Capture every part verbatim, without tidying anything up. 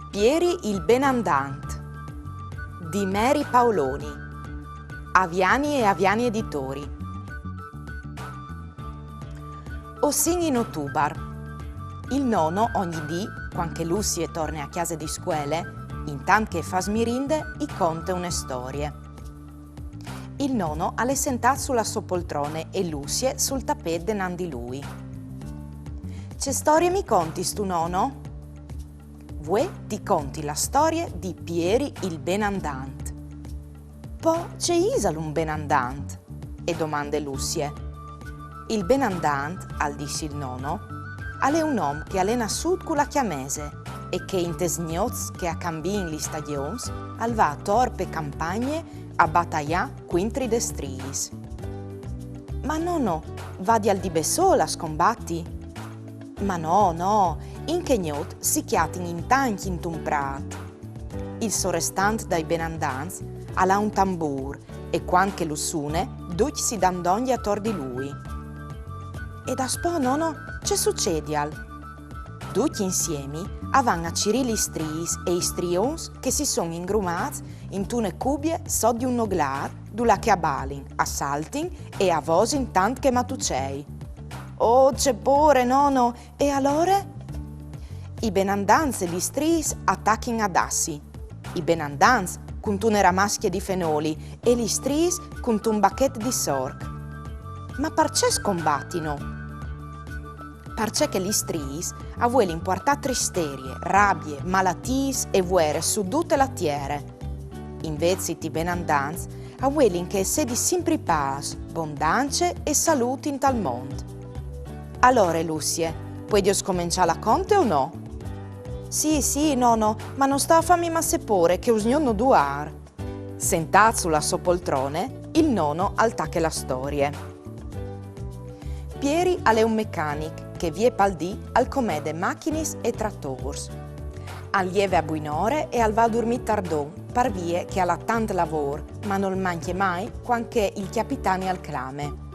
Pieri il benandant di Mary Paoloni, Aviani e Aviani Editori. O sin in otubar. Il nono ogni dì, cuant che Lucie e torne a cjase di scuele, intant che e fâs mirinde, i conte une storie. Il nono al è sentât su la sô poltrone e Lucie sul tapêt denant di lui. Ce storie mi contistu, nono? Vuê ti conti la storie di Pieri il benandant. Po ce isal un benandant? E domande Lucie. Il benandant, al dîs il nono, al è un om che al è nassût cu la cjamese e che intes gnots che a cambiin lis stagjons al va ator pe campagne a bataiâ cuintri des striis. Ma nono, vadial di bessôl a scombati? Ma no, no, in chê gnot si cjatin in tancj intun prât. Il sorestant dai benandants al à un tambûr e cuant che lu sune, ducj si dan dongje ator di lui. E daspò, nono, ce sucedial? Ducj insiemi a van a cirî lis striis e i strions che si son ingrumâts intune cubie sot di un noglâr, dulà che a balin, a saltin e a vosin tant che matucei. Oh, ce pôre, nono! E alore? I benandants e lis striis a tachin a dâsi. I benandants cuntune ramascje di fenoli e lis striis cuntun bachet di sorc. Ma parcè scombatino? Parcè che lis striis a vuelin puartâ tristerie, rabie, malatiis e vuere su dute la tiere. Invezit i benandants a vuelin che e sedi simpri pâs, bondance e salût intal mont. Alore, Lucie, puedio scomençâ la conte o no? Sì, sì, nono, ma no sta a fâmi masse pôre che usgnot no duar. Sentât su la sô poltrone, il nono al tache la storie. Pieri al è un mecanic che vie pal dì al comede machinis e tratôrs. Al jeve a buinore e al va a durmî tardon, par vie che al à tant lavôr, ma nol mancje mai cuant che il cjapitani al clame.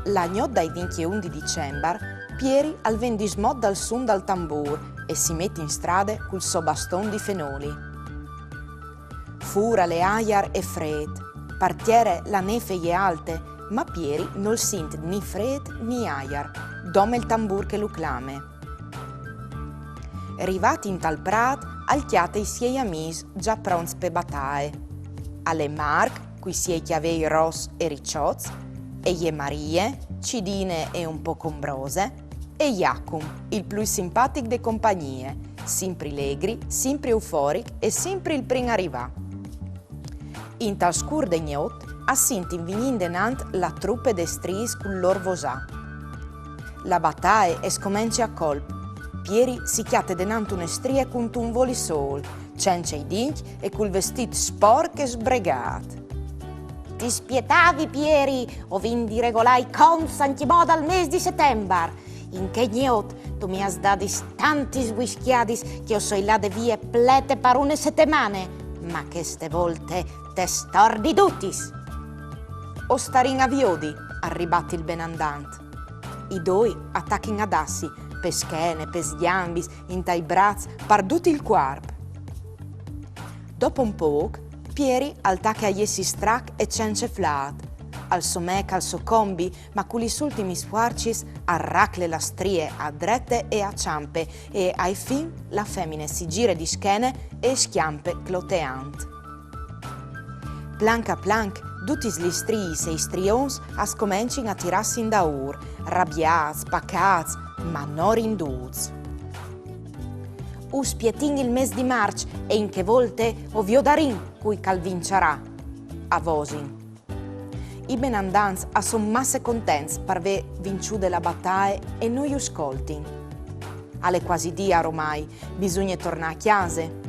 La gnot dai vincjeun di Dicembar, Pieri al ven dismot dal sun dal tambûr e si met in strade cul so baston di fenoli. Fûr al è aiar e frêt, par tiere la nêf e je alte, ma Pieri nol sint ni frêt ni aiar, dome il tambûr che lu clame. Rivât intal prât, al cjate i siei amîs za pronts pe bataie. Al è Marc, cui siei cjavei ros e riçots, e je Marie, cidine e un pôc ombrose, e Jacum, il plui simpatic de compagnie, simpri legri, simpri euforic e simpri il prin a rivâ. Intal scûr de gnot a sintin vignî indenant la trupe des striis cul lôr vosâ. La bataie e scomence a colp. Pieri si cjate denant une strie cuntun voli sôl, cence i dincj e cul vestît sporc e sbregât. Ti spietavi, Pieri, o vin di regolâ i conts ancjemò dal mês di Setembar. In chê gnot tu mi âs dadis tantis vuiscjadis che o soi lade vie plete par une setemane, ma cheste volte tes torni dutis. O starìn a viodi, al ribat il benandant. I doi a tachin a dâsi, pe schene, pes gjambis, intai braçs, par dut il cuarp. Dopo un pôc, Pieri al tache a jessi strac e cence flât. Al someche al so combi, ma cu lis ultimis fuarcis al racle la strie a drete e a çampe e ae fin la femine si zire di schene e e scjampe cloteant. Planc a planc, dutis lis striis e i strions a scomencin a tirâsi indaûr, rabiâts, pacâts, ma no rindûts. U spietìn il mês di Març e in chê volte o viodarìn cui che al vinçarà, a vosin. I benandants a son masse contents par vê vinçude la bataie e no ju scoltin. Al è cuasi dì aromai, bisugne tornâ a cjase.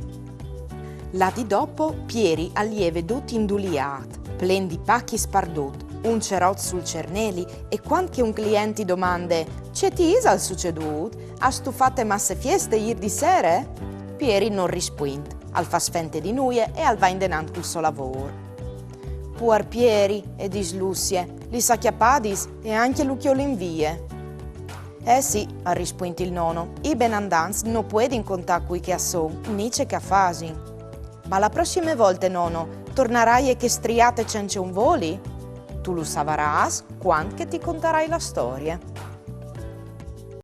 La dì dopo, Pieri al jeve dut induliât, plen di pachis par dut, un cerot sul cerneli, e cuant che un client i domande: «Ce ti isal sucedût? Âstu fate masse fieste îr di sere?» Pieri nol rispuint, al fâs fente di nuie e al va indenant cul so lavôr. «Puar Pieri», e dîs Lucie, «lis à cjapadis e ancje lu cjolin vie.» Eh sì, al rispuint il nono, i benandants no puedin contâ cui che a son, ni ce che a fasin. Ma la prossime volte, nono, tornaraie chê striate cence un voli? Tu lu savarâs cuant che ti contarai la storie.